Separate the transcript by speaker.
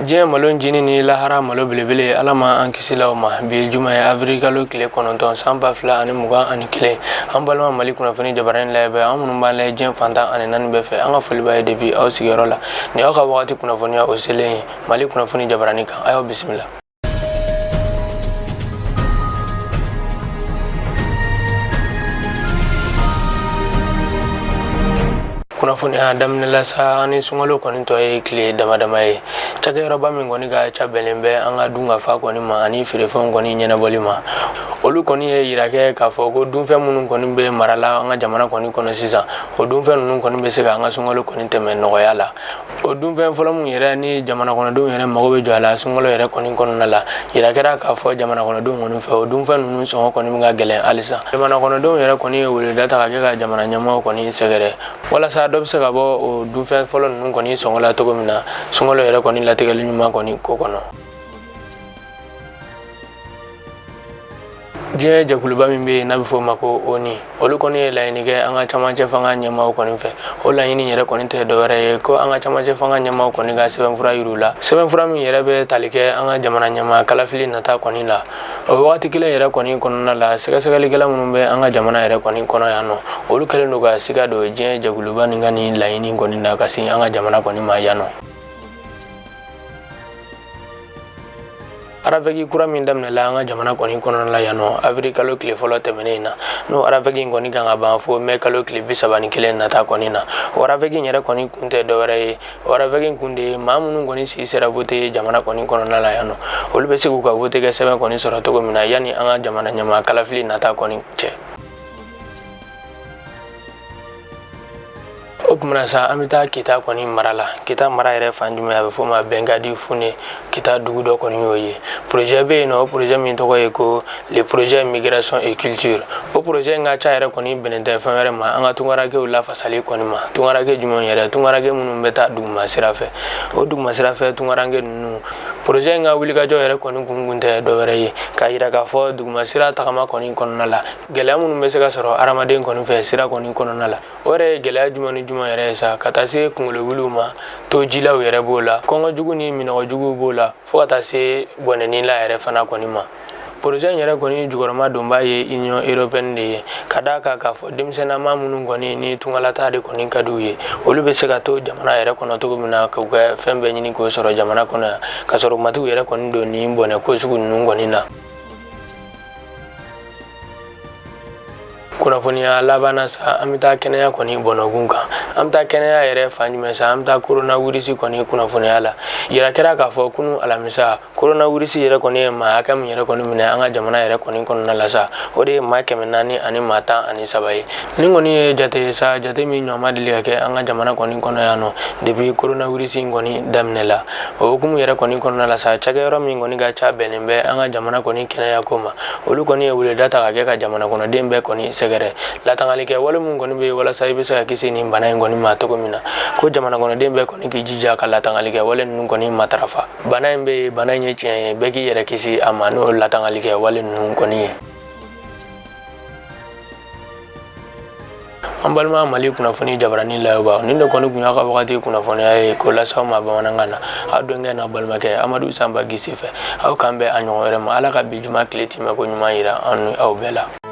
Speaker 1: Diɲɛ malo ncinin ni lahara malo belebele, Ala ma an kisila o ma. Bi ye juma ye, avril kalo tile 9, san 2021. An balima Mali kunnafoni jabaranin lajɛbaa, an minnu b'an lajɛ diɲɛ fan 14 bɛɛ fɛ, an ka foli b'a ye depuis aw sigiyɔrɔ la. Nin y'aw ka wagati kunnafoniya o selen ye Mali kunnafoni jabaranin kan. A y'aw bisimila. Kunnafoniya daminɛ la sa, ani sunkalo kɔni tɔ ye tile dama dama ye, cakɛyɔrɔba min kɔni ka ca bɛnnen bɛ an ka dunkafa kɔni ma ani feerefɛnw kɔni ɲɛnabɔli ma, olu kɔni ye yira kɛ k'a fɔ ko dunfɛn minnu kɔni bɛ mara la an ka jamana kɔni kɔnɔ sisan, o dunfɛn ninnu kɔni bɛ se ka an ka sunkalo kɔni tɛmɛ nɔgɔya la. O dunfɛn fɔlɔ min yɛrɛ ni jamana kɔnɔdenw yɛrɛ mago bɛ jɔ a la sunkalo yɛrɛ kɔni kɔnɔna la, yira kɛra k'a fɔ jamana kɔnɔdenw kɔni fɛ, o dunfɛn ninnu sɔngɔ kɔni bɛ ka gɛlɛn halisa. Jamana kɔnɔdenw yɛrɛ kɔni ye weleda ta ka kɛ ka jamana ɲɛmɔgɔw kɔni sɛgɛrɛ walasa dɔ bɛ se ka bɔ o dunfɛn fɔlɔ ninnu kɔni sɔngɔ la cogo min na sunkalo yɛrɛ kɔni latigɛli ɲuman kɔni ko kɔnɔ. Diɲɛ jɛkuluba min bɛ yen n'a bɛ fɔ o ma ko ONU, olu kɔni ye laɲini kɛ an ka camancɛ fanga ɲɛmaaw kɔni fɛ. O laɲini yɛrɛ kɔni tɛ dɔwɛrɛ ye ko an ka camancɛ fanga ɲɛmaaw kɔni ka sɛbɛnfura yir'u la, sɛbɛnfura min yɛrɛ bɛ tali kɛ an ka jamana ɲɛmaa kalafili nata kɔni la. O wagati kelen yɛrɛ kɔni kɔnɔna la, sɛgɛsɛgɛlikɛla minnu bɛ an ka jamana yɛrɛ kɔni kɔnɔ yan nɔ, olu kɛlen don ka siga don diɲɛ jɛkuluba nin ka nin laɲini kɔni na ka sin an ka jamana kɔni ma yan nɔ. RAVEC kura min daminɛla an ka jamana kɔni kɔnɔna la yan nɔ avril kalo tile fɔlɔ tɛmɛnen in na, n'o RAVEC in kɔni kan ka ban fo mai kalo tile 31 nata kɔni na. O RAVEC in yɛrɛ kɔni kun tɛ dɔwɛrɛ ye, o RAVEC in kun de ye maa minnu kɔni si sera vote ye jamana kɔni kɔnɔna la yan nɔ, olu bɛ se k'u ka vote kɛ sɛbɛn kɔni sɔrɔ cogo min na yanni an ka jamana ɲɛmaa kalafili nata kɔni cɛ. O tuma na sa, an bɛ taa Kita kɔni mara la. Kita mara yɛrɛ fan jumɛn? A bɛ f'o ma Bɛnkadi Fune, Kita dugu dɔ kɔni y'o ye. Projet bɛ yen nɔ, o projet min tɔgɔ ye ko le projet migration et culture. O projet in ka ca yɛrɛ kɔni bɛnnen tɛ fɛn wɛrɛ ma an ka tunkarankew lafasali kɔni ma. Tunkaranke jumɛn yɛrɛ? Tunkaranke minnu bɛ taa duguma sira fɛ. O duguma sira fɛ tunkaranke ninnu, projet in ka wulikajɔ yɛrɛ kɔni kun tɛ dɔwɛrɛ ye k'a yira k'a fɔ duguma sira tagama kɔni kɔnɔna la, gɛlɛya minnu bɛ se ka sɔrɔ hadamaden kɔni fɛ sira kɔni kɔnɔna la. O yɛrɛ ye gɛlɛya jumɛn ni jumɛn yɛrɛ ye sa? Ka taa se kunkolo wuliw ma, to jilaw yɛrɛ b'o la, kɔngɔ jugu ni minɔgɔ juguw b'o la, fo ka taa se bɔnɛni la yɛrɛ fana kɔni ma. Projet in yɛrɛ kɔni jukɔrɔma donba ye Union européenne de ye, ka d'a kan k'a fɔ denmisɛnnama minnu kɔni ni tungalata de kɔni ka d'u ye, olu bɛ se ka to jamana yɛrɛ kɔnɔ cogo min na k'u ka fɛn bɛɛ ɲini k'o sɔrɔ jamana kɔnɔ yan, ka sɔrɔ u ma t'u yɛrɛ kɔni don nin bɔnɛ ko sugu ninnu kɔni na. Kunnafoniya laban na sa, an bɛ taa kɛnɛya kɔni bɔnɔgun kan. An bɛ taa kɛnɛya yɛrɛ fan jumɛn sa? An bɛ taa koronawirisi kɔni kunnafoniya la. Yira kɛra k'a fɔ kunu alamisa, koronawirisi yɛrɛ kɔni ye maa hakɛ min yɛrɛ kɔni minɛ an ka jamana yɛrɛ kɔni kɔnɔna la sa, o de ye maa 413 ye. Nin kɔni ye jate ye sa, jate min ɲɔgɔn ma deli ka kɛ an ka jamana kɔni kɔnɔ yan nɔ depuis koronawirisi in kɔni daminɛ la. O hukumu yɛrɛ kɔni kɔnɔna la sa, cakɛyɔrɔ min kɔni ka ca bɛnnen bɛ an ka jamana kɔni kɛnɛya ko ma, olu kɔni ye weleda ta ka kɛ ka jamana kɔnɔden bɛɛ kɔni sɛgɛrɛ latangali kɛ wale min kɔni bɛ yen walasa i bɛ se ka kisi nin bana in kɔni ma cogo min na, ko jamana kɔnɔden bɛɛ kɔni k'i jija ka latangali kɛ wale ninnu kɔni matarafa. Bana in bɛ yen, bana in ye tiɲɛ ye, bɛɛ k'i yɛrɛ kisi a ma n'o latangali kɛ wale ninnu kɔni ye. An balima Mali kunnafoni jabarani lajɛbaaw, nin de kɔni tun y'a ka wagati kunnafoniya ye k'o lase aw ma bamanankan na, aw denkɛ n'a balimakɛ Amadu Sanba Gise fɛ. Aw k'an bɛn a ɲɔgɔn wɛrɛ ma. Ala ka bi juma tile timɛ ko ɲuman yira an ni aw bɛɛ la.